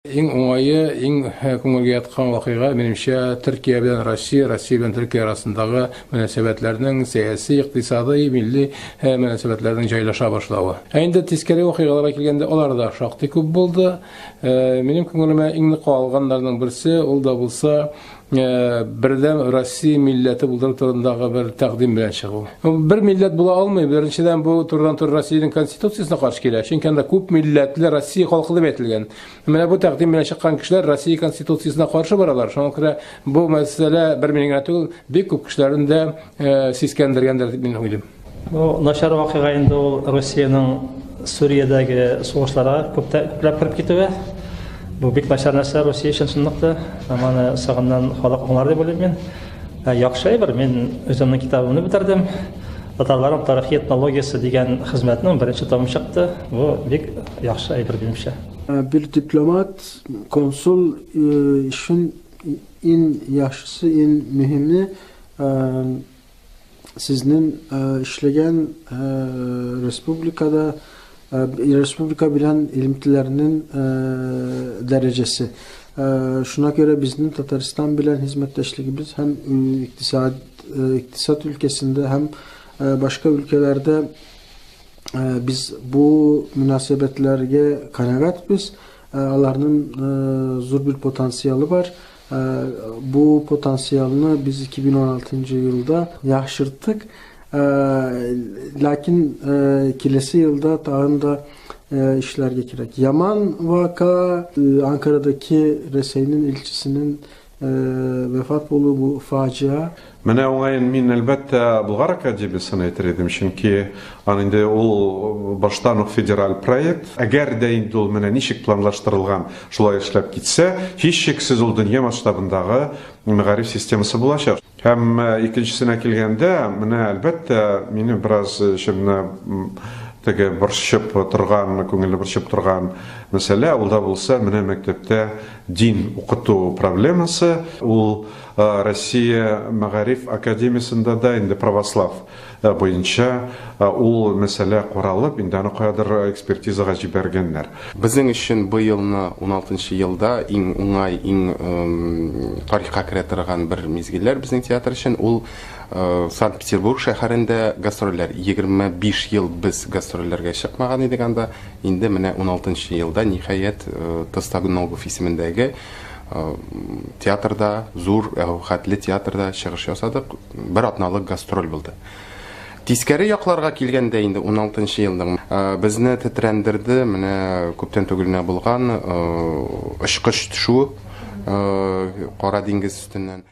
Иң уңае, иң күңелгә яткан вакыйга, минемчә, Төркия белән Россия, Россия белән Төркия арасындагы мөнәсәбәтләрнең сәяси, икътисадый, милли мөнәсәбәтләрнең җайлаша башлавы. Ә инде тискәре вакыйгаларга килгәндә, алар да шактый күп булды. Минем күңелемә иң нык кагылганнарның берсе, ул да булса, бердәм Россия милләте булдыру турындагы бер тәкъдим белән чыгу. Бер милләт була алмый. Беренчедән, бу турыдан-туры Россиянең конституциясенә каршы килә. Чөнки анда күп милләтле Россия халкы дип әйтелгән. Менә бу тәкъдим белән чыккан кешеләр Россия конституциясенә каршы баралар. Шуңа күрә бу мәсьәлә бер мине генә түгел, бик күп кешеләрне дә сискәндергәндер дип мин уйлыйм. Бу начар вакыйга инде ул Русиянең Сүриядәге сугышларга күпләп кереп китүе. Бу бик начар нәрсә Русия өчен чынлыкта. Һәм аны соңыннан халык аңлар дип уйлыйм мин. Яхшы әйбер, мин үземнең китабымны бетердем. Татарларның тарихи этнологиясе дигән хезмәтнең беренче томы чыкты. Бу бик яхшы әйбер минемчә. Бер дипломат, консул өчен иң яхшысы, иң мөһиме Сезнең эшләгән республикада республика белән элемтәләрнең дәрәҗәсе. Шуңа күрә безнең Татарстан белән хезмәттәшлегебез һәм икътисад икътисад өлкәсендә һәм башка өлкәләрдә без бу мөнәсәбәтләргә канәгатьбез. Аларның зур бер потенциалы бар. Бу потенциалны без 2016 елда яхшырттык. Ләкин киләсе елда тагын да эшләргә кирәк. Яман вака Анкарадагы Рәсәйнең илчесенең вафат булуы бу фаҗиа. Менә уңаен мин, әлбәттә, Болгар академиясен әйтер идем, чөнки аны инде ул баштан ук федераль проект. Әгәр дә инде ул менә ничек планлаштырылган, шулай эшләп китсә, һичшиксез ул дөнья масштабындагы мәгариф системасы булачак. Һәм икенчесенә килгәндә, менә, әлбәттә, мине бераз эчемне теге борчып торган, күңелне борчып торган мәсьәлә, ул да булса менә мәктәптә дин укыту проблемасы. Ул Россия мәгариф академиясендә дә инде православ буенча ул мәсьәлә каралып, инде аны каядыр экспертизага җибәргәннәр. Безнең өчен быелны, уналтынчы елда иң уңай, иң тарихка керә торган бер мизгелләр безнең театр өчен, ул Санкт-Петербург шәһәрендә гастрольләр. 25 ел без гастрольләргә чыкмаган идек анда. Инде менә уналтынчы елда, ниһаять, Тостогногов исемендәге Театрда, зур әүхәтле театрда чыгыш ясадык. Бер атналык гастроль булды. Тискәре якларга килгәндә инде 16 елның безне тетрәндерде, менә күптән түгел генә булган очкыч төшү Кара диңгез өстеннән.